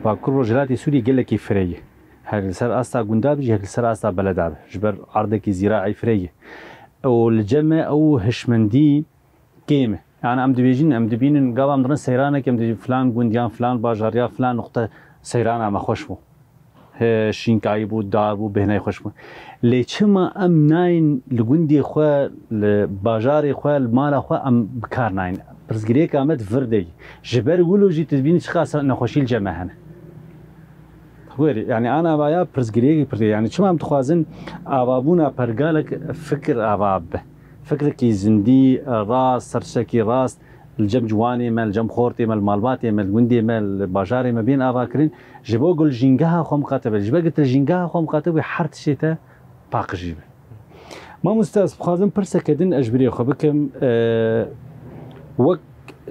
Bakur Rojhilatê Sûriyê gelekî firê ye. Her li ser asta gunda be jî, her li ser asta beleda be. Ji ber erdekî zîraî firê ye. Û li cem me ew hişmendî kêm e. Yani em dibêjin, em dibînin, gava em dirin seyranek, em dibînin filan gund yan filan bajar ya filan nuqte seyrana me xweş bû. He, şînkayî bû, dar bû, bêhney xweş bû. Lê çima em nayên li gundê xwe, li bajarê xwe, li mala xwe em bi kar nayên? Pirsgirêka me di vir de ye. Ji ber wilo jî tu dibînî çiqas nexweşî li cem me hene. Werî, yani ana vaya pirsgirêkê pir, yani çima em dixwazin avabûna pergalek fikir ava bibe. Fikrekî zindî, rast, serşekî rast, li cem ciwanê me, li cem xortê me, li malbatê me, li gundê me, li bajarê me bên avakirin, ji bo ku li jîngeha xwe miqate be. Ji ber ku tu li jîngeha xwe miqate bû, her tiştê te paqijî be. Mamoste, ez dixwazim pirseke din ez ji birê xwe bikim. E, wek,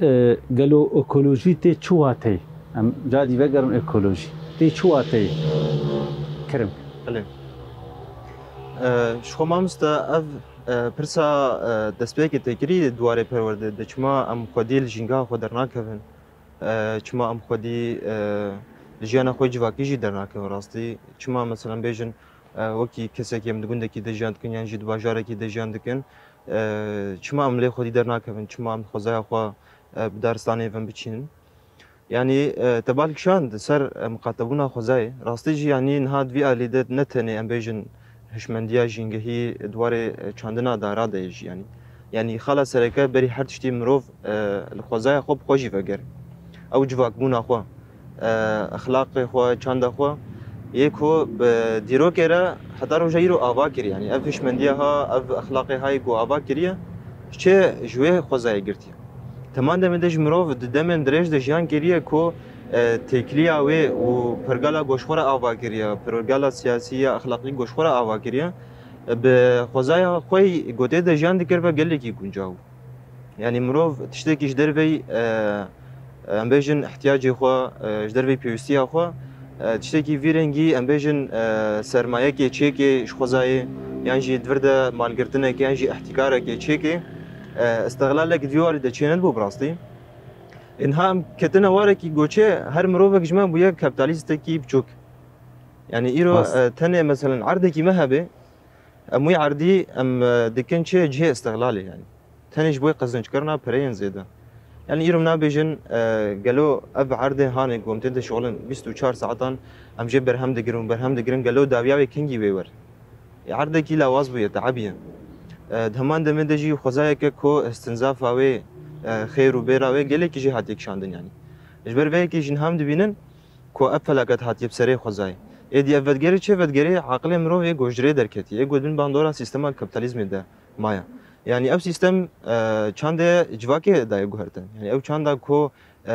e, gelo ekolojî tê çi wateyê? Em carî vegerin ekolojî. Tê çi wateyê? Kirim. Belê. E, ji xwe mamoste ev, e, pirsa, e, destpêkê tê kirî di warê perwerdê de, çima em xwedî li jîngeha xwe dernakevin? E, çima em xwedî, e, li jiyana xwe civakî jî dernakevin rastî? Çima, mesela, bêjin, e, wekî kesekî em di gundekî de jiyan dikin yan jî di bajarekî de jiyan dikin, e, çima em lê xwedî dernakevin? Çima em xwezaya xwe, e, bi daristanê ve biçînin? Yanî, e, te bal kişand ser, e, miqatebûna xwezayê. Rastî jî, yanî niha di vî alî de ne tenê em bêjin hişmendiya jîngehî di warê, e, çandina dara de ye jî, yanî. Yanî xala sereke berî her tiştî mirov, e, li xwezaya xwe bi xwe jî vegere. Ew civakbûna xwe, e, exlaqê xwe, çanda xwe yê ku bi dîrokê re heta roja îro ava kiriye. Yanî ev hişmendiya ha, ev exlaqê ha yê ku ava kiriye, çi ji wê xwezayê girtiye. Teman demê de ji mirov di demên dirêj de jiyan kiriye ku, e, têkiliya wê û pergala ku ji xwe re ava kiriye, pergala siyasî ya exlaqî ku ji xwe re ava kiriye, bi xwezaya xwe yî ku tê de jiyan dikir be gelekî guncaw. Yanî mirov tiştekî ji derveyî, e, e, em bêjin ihtiyacê xwe, e, ji derveyî pêwîstiya xwe, e, tiştekî vî rengî em bêjin, e, sermayekê çêkê ji xwezayê, yan jî di vir de malgirtinekê, yan jî ihtîkarekê çêkê, e, îstixlalek di vî warî de çênedibû bi rastî. Ê niha em ketine warekî goçê, her mirovek ji me bûye kapitalîstekî biçûk. Yanî îro, Rast. e, tenê meselen erdekî me hebe, em wî erdî em, e, dikin çi cihê îstixlalê yanî. Tenê ji bo qezinckarina pereyên zêde. Yanî îro em nabêjin, e, gelo ev erdê hanê ku em tê de şixulin bîst û çar saetan em jê berhem digirin û berhem digirin, gelo dawiya wê kengî wê wer. Erdekî lawaz bûye, tebiye. E, di heman demê de jî xwezayeke ku istinzafa wê, e, xêr û bêra wê gelekî jê hatiye kişandin yanî. Ji ber vê yekê jî niha em dibînin ku ev felaket hatiye bi serê xwezayê. Êdî ev vedgerê çi vedgerê aqilê mirovê ku ji rê derketiye, ê ku di bin bandora sîstema kapitalizmê de maye. Yanî ev sîstem, e, çandê civakê daye guhertin. Yanî ew çanda ku, e,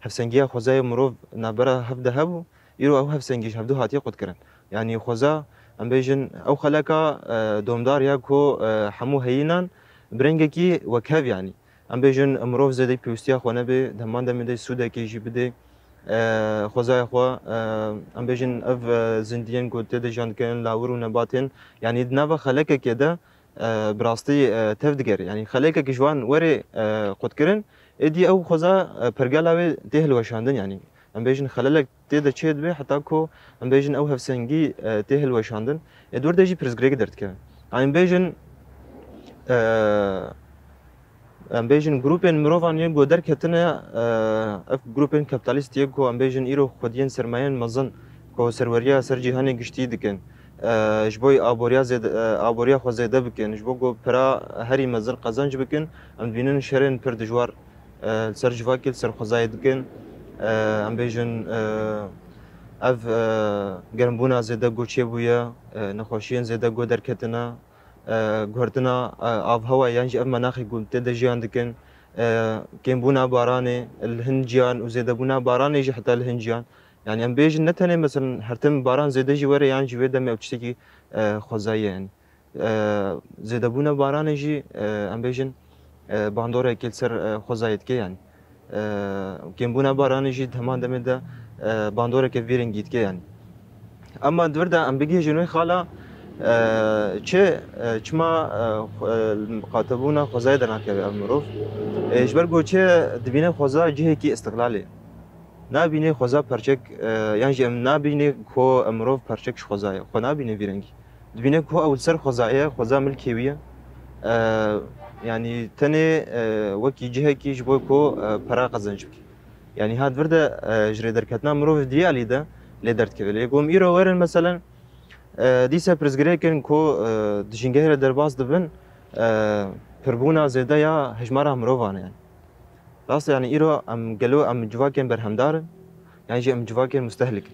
hevsengiya xwezayê mirov navbera hev de hebû, îro ew hevsengî ji hevdu hatiye qutkirin. Yanî xweza, em bêjin, ew xeleka, e, domdar ya ku, e, hemû heyînan bi rengekî wekhev, yanî. Em bêjin, mirov zêdeyî pêwîstiya xwe nebe, di heman demê de sûdekê jî bide, e, xwezaya xwe, e, em bêjin, ev, e, zindiyên ku tê de jiyan dikin, lawir û nebatên, yanî di nava xelekekê de, e, bi rastî, e, tev digere. Yanî xelekek ji wan were, e, qutkirin, êdî ew xweza, e, pergala wê tê hilweşandin, yanî em bêjin xelelek tê de çê dibe heta ku em bêjin ew hevsengî, e, tê hilweşandin. Ê di wir de jî pirsgirêk derdikeve. Yanî em bêjin, e, em bêjin grûpên mirovan yên ku derketine, e, ev grûpên kapîtalîst yê ku em bêjin îro xwediyên sermayeyên mezin ku serweriya ser cîhanê giştî dikin, e, ji bo aboriya zêde, e, aboriya xwe zêde bikin, ji bo ku pira herî mezin qezenc bikin, em dibînin şerên pir dijwar, e, li ser civakê, li ser xwezayê dikin. E, em bêjin, e, ev, e, germbûna zêde ku çêbûye, e, nexweşiyên zêde ku derketine, e, guhertina, e, avhewa yan jî ev menaxê ku tê de jiyan dikin, e, kêmbûna baranê, li hin ciyan û zêdebûna baranê jî heta li hin ciyan. Yanî em bêjin ne tenê, meselen, her tim baran zêde jî were yan jî wê demê ew tiştekî, e, xwezayî ye, yanî. E, zêdebûna baranê jî, e, em bêjin, e, bandoreke li ser, e, xwezayê dike, yanî. E, kêmbûna baranê jî di heman demê de, e, bandoreke vî rengî dike, yanî. Ema di vir de em bigihêjin wê xala, e, çi, e, çima, e, xwe-, e, li miqatebûna xwezayê de nakeve ev mirov? E, ji ber ku çi dibîne xweza cihekî îstixlalê. Nabîne xweza perçek, e, yan jî em nabîne ku mirov perçek ji xwezayê. Xwe nabîne vî rengî. Dibîne ku ew li ser xwezayê ye, xweza milkê wî ye. E, yanî tenê, e, wekî cihekî ji bo ku, e, pera qezenc bike. Yanî ha di vir de, e, ji rêderketina mirov di vî alî de lê derdikeve. Lê ku em îro werin meselen, e, dîsa pirsgirêk in ku, e, di jîngehê re derbas dibin, e, pirbûna zêde ya hejmara mirovan e. Rast e, yanî îro em gelo em civakên berhemdar in, yan jî em civakên mustehlik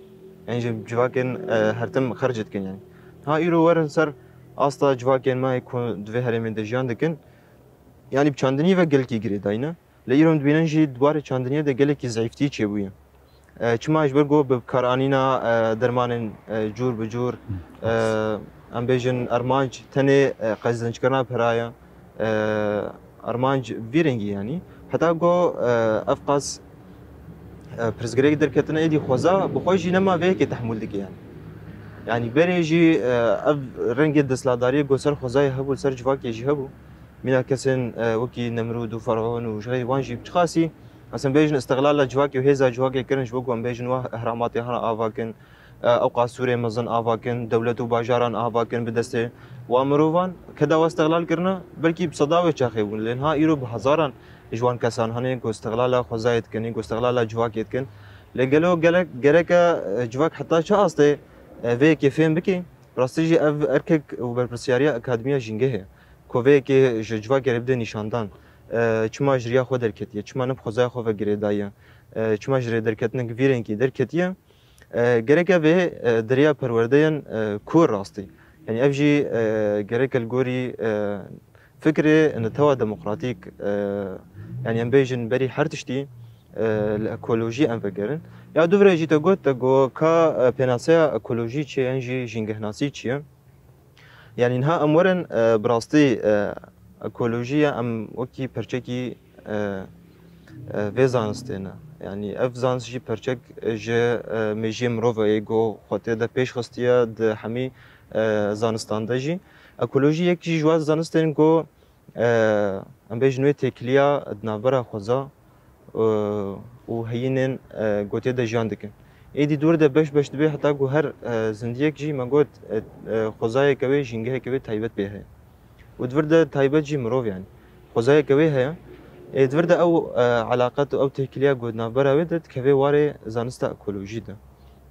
in, yan jî em civakên, e, her tim xerc dikin yanî. Ha îro werin ser asta civakên me ku di vê herêmê de jiyan dikin, yanî bi çandiniyê ve gelekî girêdayî ne. Lê îro em dibînin jî di warê çandiniyê de gelekî zeîftî çêbûye. E, çima? Ji ber ku bi karanîna, e, dermanên, e, cûr bi cûr, e, em bêjin armanc tenê, e, qezencekirina pera ye. E, armanc vî rengî yanî. Heta ku, e, ev qas, e, pirsgirêk derketine êdî xweza bi xwe jî nema vê yekê tehmûl dike yanî. Yanî berê jî, e, ev rengê desthilatdariyê ku ser xwezayê hebû, ser civakê jî hebû. Mîna kesên, e, wekî Nemrûd û Fer'ûn û ji xeyrî wan jî bi çiqasî, mesela bêjin îstixlala civakê û hêza civakê kirin, ji bo ku em bêjin wa ehramatê hana ava kin, e, ew qas sûrê mezin ava kin, dewlet û bajaran ava kin bi destê wa mirovan, keda wa îstixlal kirine, belkî bi seda wê çaxê bûn. Lê niha îro bi hezaran ji wan kesan hene ku îstixlala xwezayê dikin, ku îstixlala civakê dikin. Lê gelo gelek, gereke, e, civak heta çi astê, e, vê yekê fêm bike? Rastî jî ev erkek û berpirsiyariya Akademiya Jîngehê ye. koveyekê ji civakê re bide nîşandan, e, çima ji riya xwe derketiye, çima ne bi xwezaya xwe ve girêdaye, e, çima ji rê derketinek vî rengî derketiye, e, gerek ev ê, e, di riya perwerdeyên, e, ku rastî. Yanî ev jî, e, gerek li gorî, e, fikrê netewa demokratîk, e, yanî em bêjin berî her tiştî, e, li ekolojî em vegerin. Ya du virê jî te got, te got ka, e, pênaseya ekolojî çi ye, yan jî jîngehnasî çi ye? Yanî niha em werin, e, bi rastî, e, ekolojiya em wekî perçekî, e, e, vê zanistê ne. Yanî ev zanist jî perçek ji, e, mêjiyê mirov e, yê ku xwe tê de pêş xistiye di hemî, e, zanistan de jî. Ekolojî yek jî ji wan zanistên ku, e, em bêjin wê têkiliya di navbera xweza, e, û heyînên, e, gotiyê de jiyan dikin. Êdî dûr de beş beş dibe heta ku her, e, zindiyek jî me got, e, e, xwezayeke wê, jîngeheke wê taybet pê heye. Û di vir de taybet jî mirov, yanî xwezayeke wê heye. Ê di vir de ew, e, elaqet û ew têkiliya ku di navbera wê de dikeve warê zanista ekolojî de.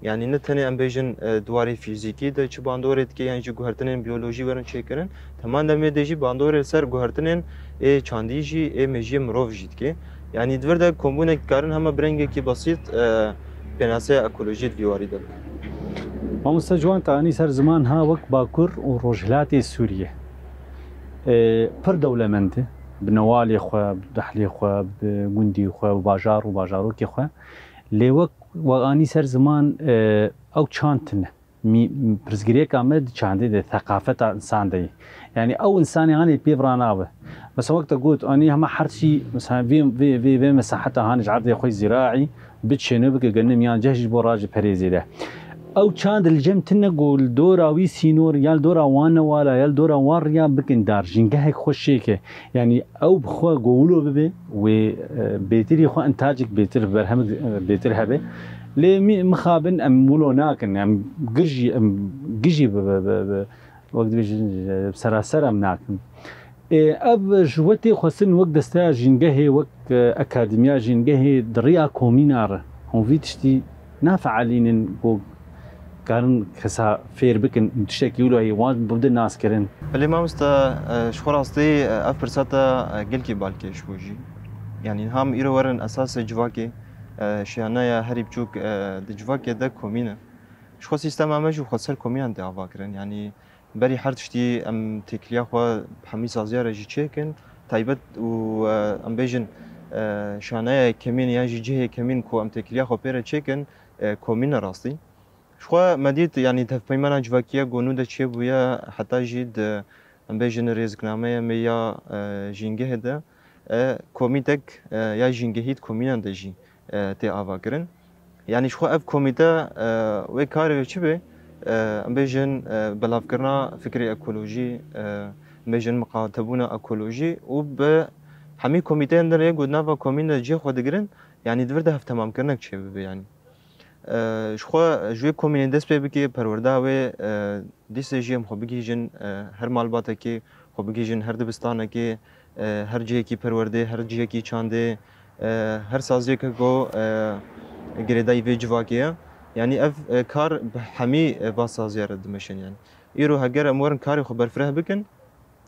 Yanî ne tenê em bêjin, e, di warê fîzîkî de çi bandorê dike, yan jî guhertinên biyolojî werin çêkirin. Heman demê de jî bandorê li ser guhertinên ê çandî jî, ê mêjiyê mirov jî dike. Yanî di vir de kombûnek dikarin hema bi rengekî besît, e, pênaseya ekolojiyê di vî warî de bikin. Mamoste Ciwan, te anî ser ziman ha wek Bakur û Rojhilatê Sûriyê. E, pir dewlemend e. Bi newalê xwe, bi dehlê xwe, bi gundî xwe, bi bajar û bajarokê xwe. Lê wek we anî ser ziman, e, ew çand tune. Mî-, pirsgirêka me di çandê de, theqafeta însan de ye. Yanî ew însanê hanê pê vira nabe. Mesela wek te got, anî hema her tiştî, mesela vê, vê, vê, vê mesaheta hanê ji erdê xwe zîraî biçêne, bike genim yan ceh jî ji bo rajê perê zêde. Ew çand li cem tune ku li dora wî sînor, ya li dora wan newala, ya li dora wan riya bikin dar, jîngehek xwe şêke. Yanî ew bi xwe ku wilo bibe, wê, e, bêtirî xwe intacek bêtir, berhemek, e, bêtir hebe. Lê mî-, mixabin em wilo nakin, em gir jî, em gijî bi, bi, bi, bi, wek dibêjin, e, seraser em nakin. Ê, ev ji we tê xwestin wek desteya jîngehê, wek, e, akademiya jîngehê di riya komîna re hûn vî tiştî nafeelînin ku karin kesa fêr bikin, tiştekî wilo heye, wan bide naskirin. Belê mamoste, e, ji xwe rastî, e, ev firseta, e, gelkî balkêş bû jî. Yanî niha em îro werin esasê civakê, e, şiyana ya herî biçûk, e, di civakê de komîn e. Ji xwe sîstema me jî xwe ser komînan tê avakirin. Yanî berî her tiştî em têkiliya xwe bi hemî saziya re jî çêkin. Taybet û, e, em bêjin, e, şiyana yekemîn yan jî cihê yekemîn ku em têkiliya xwe pê re çêkin, e, komîn e rastî. Ji xwe me dît, yanî tevpeymana civakî ya ku nû de çêbûye, heta jî di, em bêjin, rêziknameya me ya, e, jîngehê de, e, komîtek, e, ya jîngehî di komînan de jî, e, tê avakirin. Yanî ji xwe ev komîte, e, wê karê wê çi be? E, em bêjin, e, belavkirina fikrê ekolojî, e, em bêjin miqatebûna ekolojî û bi hemî komîteyên din rê ku di nava komîn de cihê xwe digirin, yanî di vir de hevtemamkirinek çêbibe yanî. E, ji xwe ji wê komînê dest pê bike, perwerda wê, e, dîsê jî em xwe bigihîjin, e, her malbatekê, xwe bigihîjin her dibistanekê, e, her cihekî perwerdê, her cihekî çandê, e, her saziyeke ku, e, girêdayî vê civakê ye. Yanî ev, e, kar bi hemî, e, va saziya re dimeşin yanî. Îro heger em werin karê xwe berfireh bikin,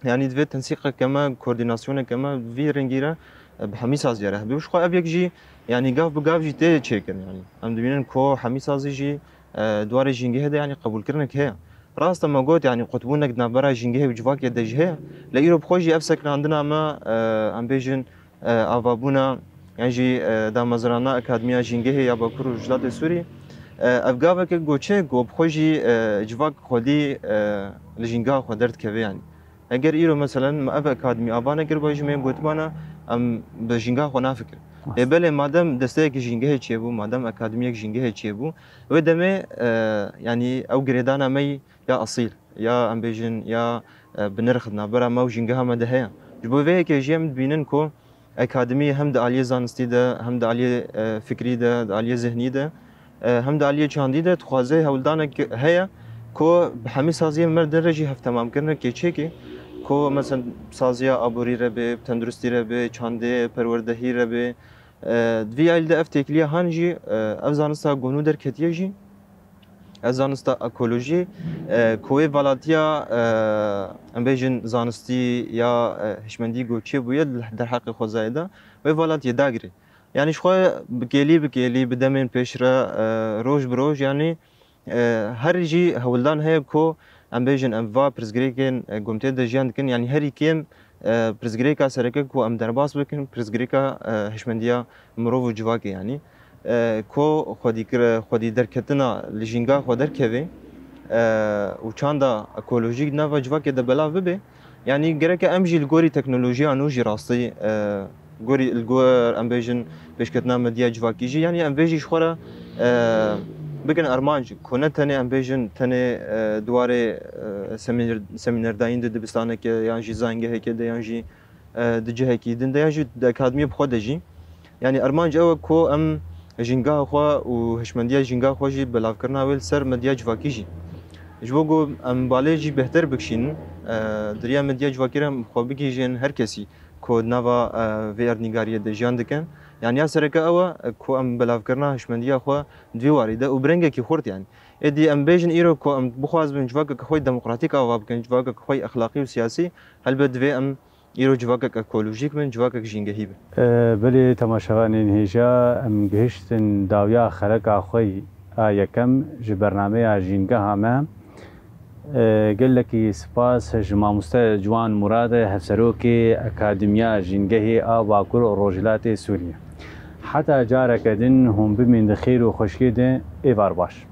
yanî divê tensîqeke me, koordînasyoneke me vî rengî re, e, bi hemî saziya re hebe. Ji xwe ev yek jî, yanî gav bi gav jî tê çêkirin. Yanî em dibînin ku hemî sazî jî, e, di warê jîngehê de, yanî qebûlkirinek heye. Rast e, me got, yanî qutbûnek di navbera jîngehê û civakê de jî heye. Lê îro bi xwe jî ev sekinandina me, e, em bêjin, e, avabûna yan jî, e, damezrana Akademiya Jîngehê ya Bakur û Rojhilatê Sûrî, e, ev gaveke ku çi, ku bi xwe jî, e, civak xwedî, e, li jîngeha xwe derdikeve yanî. Eger îro, meselen, me ev akademî ava nekiribû, jî me yên gotibana, em bi jîngeha xwe nafikirin. Rast. Ê belê, madem desteyekî jîngehê çêbû, madem akademiyek jîngehê çêbû, wê demê, e, yanî ew girêdana me ya esîl, ya em bêjin, ya, e, bi nirx di navbera me û jîngeha me de heye. Ji bo vê yekê jî em dibînin ku akademî hem di aliyê zanistî de, hem di aliyê, e, fikrî de, di aliyê zihnî de, e, hem di aliyê çandî de dixwaze hewldanek heye ku bi hemî saziyên me din re jî hevtemamkirinekê çêke ku, meselen, saziya aborî re be, tenduristî re be, çandê, perwerdehî re be. E, di vî alî de ev têkiliya han jî, e, ev zanista ku nû derketiye jî, Ez zanista ekolojî, e, ku wê valatiya, e, em bêjin zanistî ya, e, hişmendî ku çêbûye li derheqê xwezayê de, wê valatiyê dagirê. Yanî ji xwe bi kêlî bi kêlî, bi demên pêş re, e, roj bi roj, yanî, e, her jî hewldan heye ku em bêjin em va pirsgirêkên, e, ku em tê de jiyan dikin, yanî herî kêm, e, pirsgirêka sereke ku em derbas bikin, pirsgirêka, e, hişmendiya mirov û civakê, yanî, e, ku xwedîkir-, xwedî derketina li jînga xwe derkeve, e, û çanda ekolojîk di nava civakê de belav bibe. Yanî gereke em jî li gorî teknolojiya nû jî rastî, e, gorî, li gor, em bêjin, pêşketina medya civakî jî, yanî em vê jî ji xwe re, e, bikin armanc, ku ne tenê em bêjin, tenê, e, di warê, e, semîner-, semînerdayîn di dibistaneke yan jî zayîngeheke de yan jî, e, di cihekî din de yan jî di akademiyê bi xwe de jî. Yanî armanc ew e ku em jîngeha xwe û hişmendiya jîngeha xwe jî belavkirina wê li ser medya civakî jî. Ji bo ku em balê jî bêhtir bikişînin, e, di riya medya civakî re em xwe bigihîjin her kesî ku di nava, e, vê erdnîgariyê de jiyan dikin. Yanî ya sereke ew e ku em belavkirina hişmendiya xwe di vê warî de û bi rengekî xurt, yanî. Êdî em bêjin îro ku em bixwazibin civakeke xwe demokratîk ava bikin, civakeke xwe exlaqî û siyasî, helbet divê em îro civakek ekolojîk bin, civakek jîngehî bin. E, belê temaşevanên hêja, em gihiştin dawiya xereka xwe a yekem ji bernameya jîngeha me. E, gelekî spas ji mamoste Ciwan Murad, hevserokê Akademiya Jîngehê a Bakur û Rojhilatê Sûriyê. Heta careke din hûn bimîn di xêr û xweşiyê de, êvar baş.